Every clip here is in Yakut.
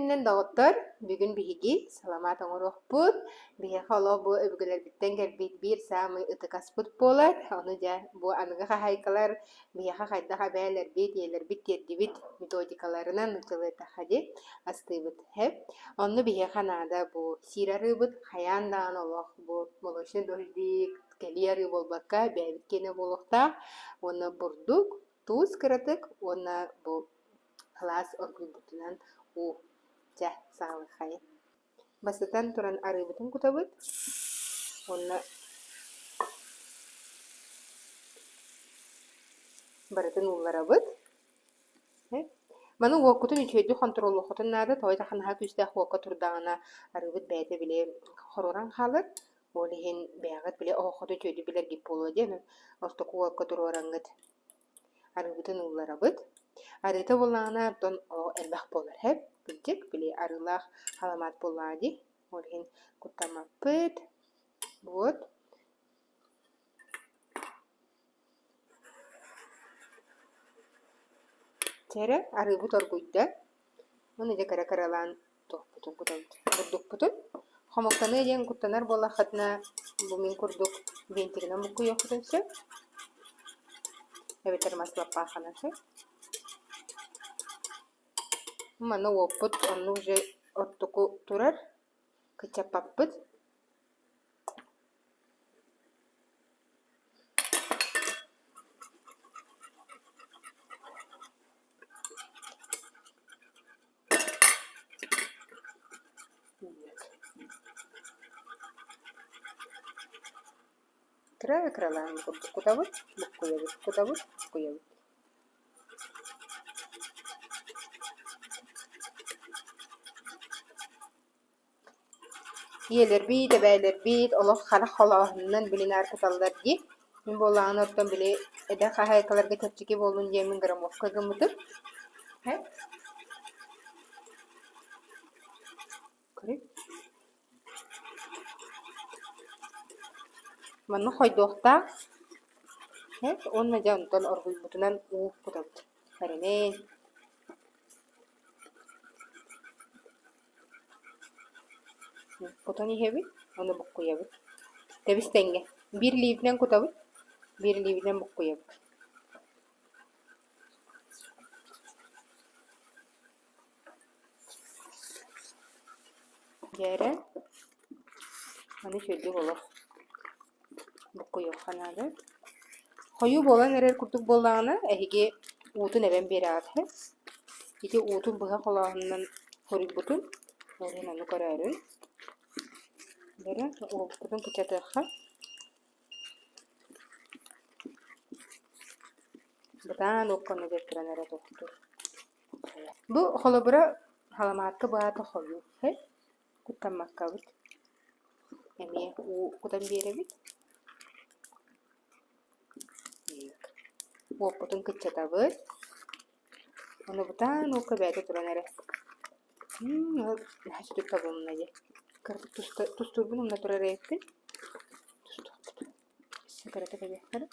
күнүнэн доҕоттор, бүгүн биһиги саламаат оҥоруохпут. Биһиэхэ олох бу өбүгэлэрбиттэн кэлбит биир саамай ытык аспыт буолар. Ону дьэ бу аныгы хаһаайкалар биһиэхэ хайдах эбээлэрбит, ийэлэрбит тиэрдибит методикаларынан нууччалыытахха дии астыыбыт. Һэп. Онно биһиэхэ наада бу сиир арыыбыт хайаан даҕаны олох бу молочный дождик, кэлии арыы буолбакка бэйэбит киэнэ буолуохтаах. Уонна бурдук, туус кыратык уонна бу Кылаас оргуйбутунан уу, чэ, саҕалыаххайын. Бастатан туран арыыбытын кутабыт уонна барытын уулларабыт. Маны уоккутун үчүгэйдик хонтуруоллуоххутун наада, тоҕо диэтэххэ наһаа күүстээх уокка турдаҕына арыыбыт бэйэтэ били хоруоран хаалар. Ол иһин бэйэҕит били оһоххутун үчүгэйдик билэргит буолуо диэн ортоку уокка туруораҥҥыт Арыыбытын уулларабыт. Арыыта буоллаҕына оттон элбэх буолар һэп. Кырдьык, били арыылаах саламаат буоллаҕа дии. Ол иһин куттаммаппыт. Вот. Чэ эрэ, арыыбыт оргуйда. Уонна дьэ кыра-кыралаан туохпутун кутабыт, бурдукпутун. Хомуктаныа диэн куттанар буоллаххытына, бу мин курдук винтигинэн буккуйуоххутун сөп. Эбэтэр мас лаппааханан сөп. Манна уоппут онно уже оттуку турар, кыччаппаппыт. Кыра-кыралаан курдук кутабыт, буккуйабыт, кутабыт, буккуйабыт. Ийэлэрбит, эбээлэрбит олох харах холооһунунан били наар куталлар дии. Мин буоллаҕына оттон били эдэр хаһаайкаларга чэпчэки буоллун диэммин граммовка гыммытым. Манна хойдуохтаах уонна дьэ онтон оргуйбутунан уу кутабыт. Эрэнэн. Кутан иһэбит уонна буккуйабыт. Тэбис тэҥҥэ. Биир илиибитинэн кутабыт, биир илиибитинэн буккуйабыт. Дьэ эрэ, аны үчүгэйдик олох буккуйуохха наада. Хойуу буолан эрэр курдук буоллаҕына, эһиги уутун эбэн биэрэҕит һэ. Ити уутун быһа холооһунан хоруйбутун, ол иһин ону көрөөрүҥ. Бэрэ, уоппутун кыччатыахха. Бытаан уокка онно туран эрэ туохтуур. Бу холобура саламаатка быһаата хойуу куттаммаккабыт эмиэ уу кутан биэрэбит Уоппутун кыччатабыт Ону бытаан уокка бэйэтэ туран эрэ наһаа сүтүк табылынна дии кыратык тустуурбун умна турар эбиппин тустуохпут өссө кыратык эбиэххэ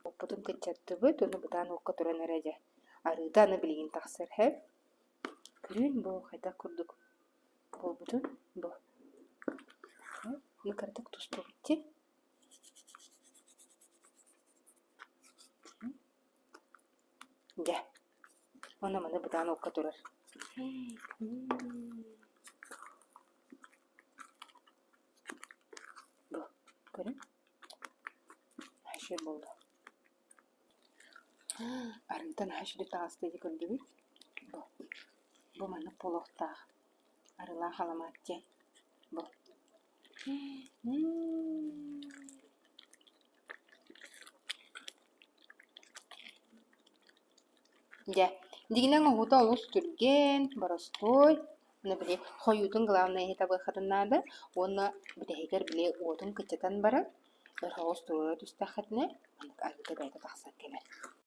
Оппутун кыччаттыбыт, уонна бытаан уокка туран эрэ дьэ арыыта аны билигин тахсар һэ. Көрүүн бу хайдах курдук буолбутун бу. Аны кыратык тустубут дии. Дьэ, уонна маны бытаан уокка турар. Бу, көрүҥ. Наһаа буолла. Арыыта наһаа үчүгэй таҕыста дии көрдүгүт. Бу, бу маннык буолуохтаах. Арыылаах аламаат диэн. Бу. Дьэ, дьиҥинэн оҥоһуута олус түргэн, боростуой. Уонна били хойуутун главное иһит абыаххытын наада уонна бүтэһигэр били уотун кыччатан баран, өр соҕус туруора түстэххитинэ, маннык арыыта бэйэтэ тахсан кэлэр.